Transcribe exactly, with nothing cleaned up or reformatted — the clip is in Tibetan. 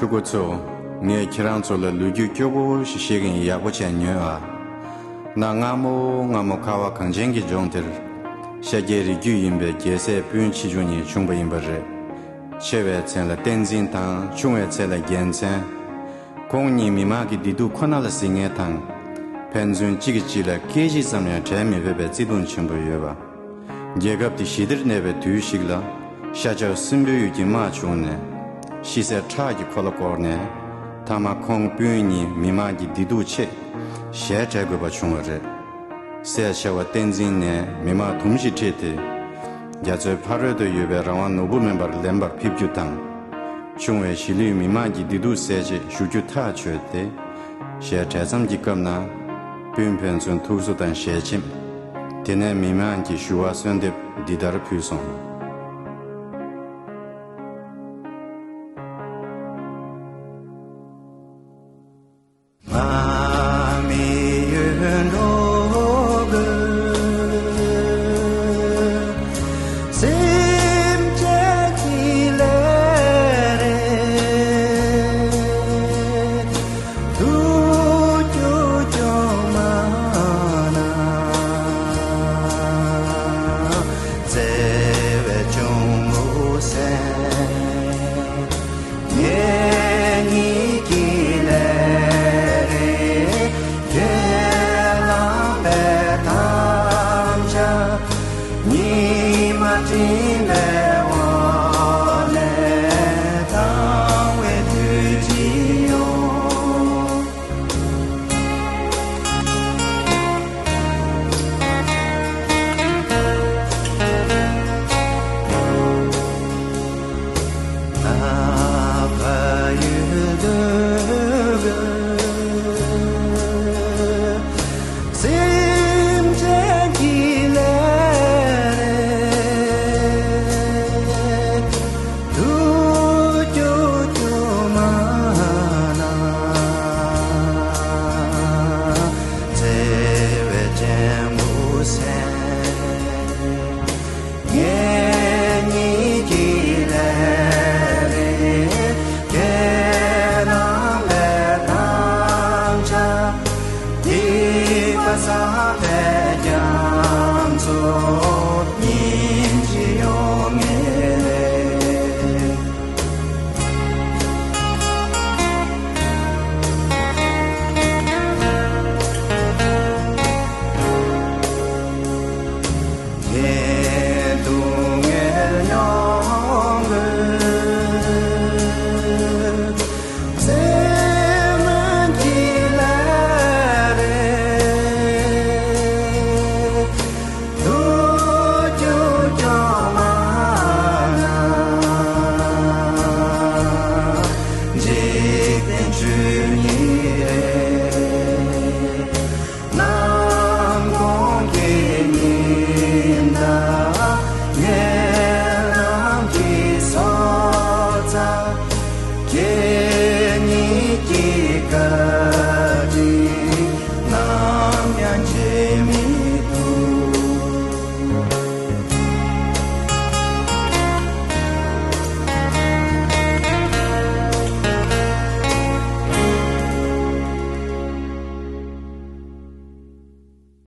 ཕྲུ་གུ་ཚོ། ངས་ཁྱེད་རང་ཚོ་ལ་ལོ་རྒྱུས་སྐྱོ་པོ་ཞིག་བཤད་ཀྱི་ཡིན། ཡག་པོ་བྱས་ཉོན་ཨ། གནའ་སྔ་མོ་སྔ་མོ་ཁ་བ་གངས་ཅན་གྱི་ལྗོངས་དེར། ཤཱཀྱའི་རིགས་རྒྱུད་ཡིན་པའི་རྒྱལ་སྲས་སྤུན་མཆེད་ཆུང་གཉིས་བྱུང་བ་ཡིན་པ་རེད། ཆེ་བའི་མཚན་ལ་བསྟན་འཛིན་དང་ཆུང་བའི་མཚན་ལ་རྒྱལ་མཚན། ཁོང་གཉིས་མི་དམངས་ཀྱི་བདེ་སྡུག་ཁོ་ན་ལ་གཟིགས་མཁན་དང་། ཕན་ཚུན་གཅིག་གིས་གཅིག་ལ་སྐད་ཅིག་ཙམ་ཡང་བྲལ་མི་ཕོད་པའི་བརྩེ་དུང་ཆེན་པོ་ཡོད་པ། རྒྱལ་ཁབ་དེ་ཞི་བདེར་གནས་པའི་དུས་ཤིག་ལ། ཤ་ཆབ་སྲིན་པོའི་ཡུལ་གྱི་དམག་བྱུང་ནས། ཤི་གསོན་ཁྲག་གི་འཁོར་ལོ་བསྐོར་ནས། མཐའ་མ་ཁོང་སྤུན་གཉིས་མི་དམངས་ཀྱི་བདེ་སྡུག་ཆེད་ཞལ་བྲལ་དགོས་པ་བྱུང་བ་རེད། སྲས་ཆེ་བ་བསྟན་འཛིན་ནས་མི་དམངས་དུམ་བཞི་ཁྲིད་དེ། རྒྱ་མཚོའི་ཕ་རོལ་ཏུ་ཡོད་པའི་རང་དབང་ནོར་བུ་མེ་འབར་ལེན་པར་ཕེབས་རྒྱུ་དང་། ཆུང་བའི་གཞིས་ལུས་མི་དམངས་ཀྱི་བདེ་སྡུག་སེལ་ཆེད་བཞུགས་རྒྱུ་ཐག་ཆོད་དེ། ཞལ་བྲལ་མཚམས་ཀྱི་སྐབས་ན། སྤུན་ཕན་ཚུན་ཐུགས་གསོ་དང་ཞལ་ཆེམས། དེ་ནས་མི་དམངས་ཀྱི་ཞུ་བ་གསོལ་འདེབས་འདི་ལྟར་ཕུལ་སོང་།